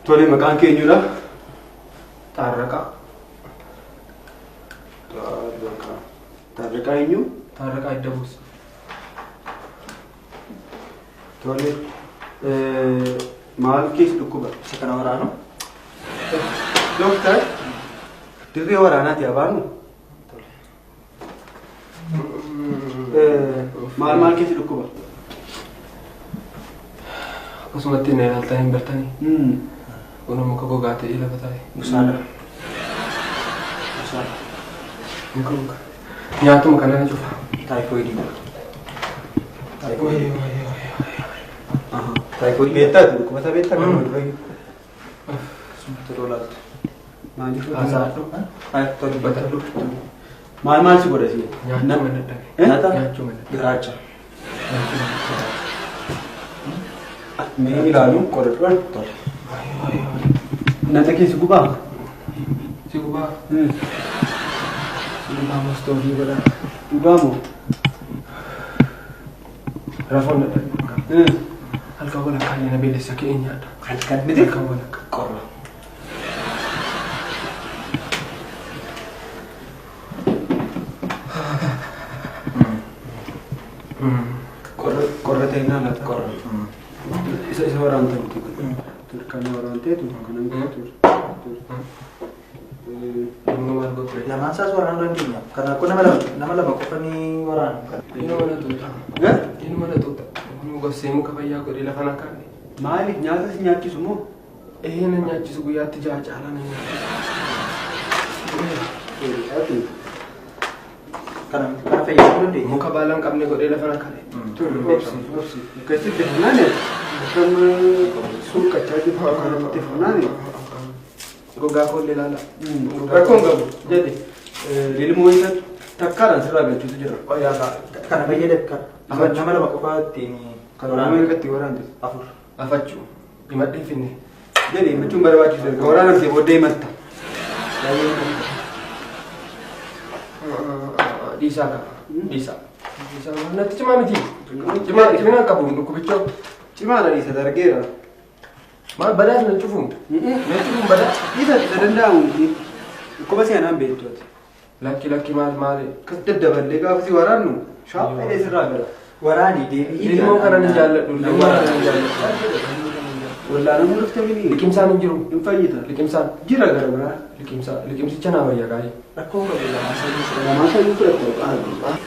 Tole, maqaan kee eenyudha? Taarraqaa. Taarraqaa. Taarraqaa eenyu? Taarraqaa Iddabuus. Tole. Maal keessa dhukkuba? Isa kana waraanu. Dooktar, dirree waraanaati abaanu. Maal maal keessa dhukkuba? Akkasumatti na ilaaltan hin bartanii. Kun muka gogaa ta'ee lafa taa'e. Busaadha. Busaadha. Muka muka. Nyaatuma kana na cufa. Taayifoidiidha. Wayii wayii wayii. Taayifoidii. Beektaati dhukkuba isaa beektaa kan dura. Sumatti yeroo laaltu. Maaliif Haasa'adhu. Tole Dubbadhu. Maal maal si godha si? Nyaachuu mana dadhabe. Nyaata? Nyaachuu mana dadhabe. Garaacha. Mee ilaalu qoradhu. Tole. Wayii wayii wayii. Nata keessa gubaa? Si gubaa. Si gubaa mastoofii godha. Dhugaa moo? Rafoon dadhabe. Halkan walakkaa na beelessa ka'ee nyaadha. Halkan miti. Halkan walakkaa. Qorra. Qorra ta'inaa laata? Qorra. Isa isa waraanta miti kun. Tur kana waraanteetu kana miti tur. Tur. Inni maal godhu? Lamaan isaas waraanuu dandeenya. Kana kun nama lama nama lama qofa ni waraanu. Inni mana tuuta. Inni mana tuuta. Inni gorsee muka fayyaa godhee lafa na kaa'e. Maaliif nyaata si nyaachisu moo? Ee na nyaachisu guyyaatti ja'a caalaa na nyaachisu. Kana kana fayyadamuu dandeenya. Muka baala hin qabne godhee lafa na kaa'e. Tur obsi obsi. Akkasitti funaane akkam suuqqachaa jirtu kanatti funaane. Gogaa koo illee ilaala. Rakkoon qabu jedhe lilmoo isa takkaadhaan sirraa galchuutu jira. Qoyyaa Kana fayyadam kana nama lama qofa ittiin Kan waraana meeqatti waraante? Afur. Afachuu. Himadhee finne. Jedhe himachuun barbaachisu erga waraanamtee booddee himatta. Dhiisaa qaba. Dhiisaa. Dhiisaa natti cimaa miti. Cimaa cimina hin qabu dhukkubichoo. Cimaadha dhiisa dargeera. Maal badaas na cufuun? Na cufuun badaa? Dhiisa isa danda'amu miti. Dhukkuba seenaan beektu ati. Lakki lakki maal maali? Akkas daddaballee gaafa si waraannu shaaphee sirraa gala. Waraani deebii. Lilmoo kana ni jaalladhu. Lilmoo kana ni jaalladhu. Wallaanamuu dhufte mini. Liqimsaan hin jiru. Hin fayyita. Liqimsaan. Jira gara biraa. Liqimsaa. Liqimsicha naa wayya gaa'ee. Rakkoo qabu lamaan sadii. Lamaan sadii fudhatta.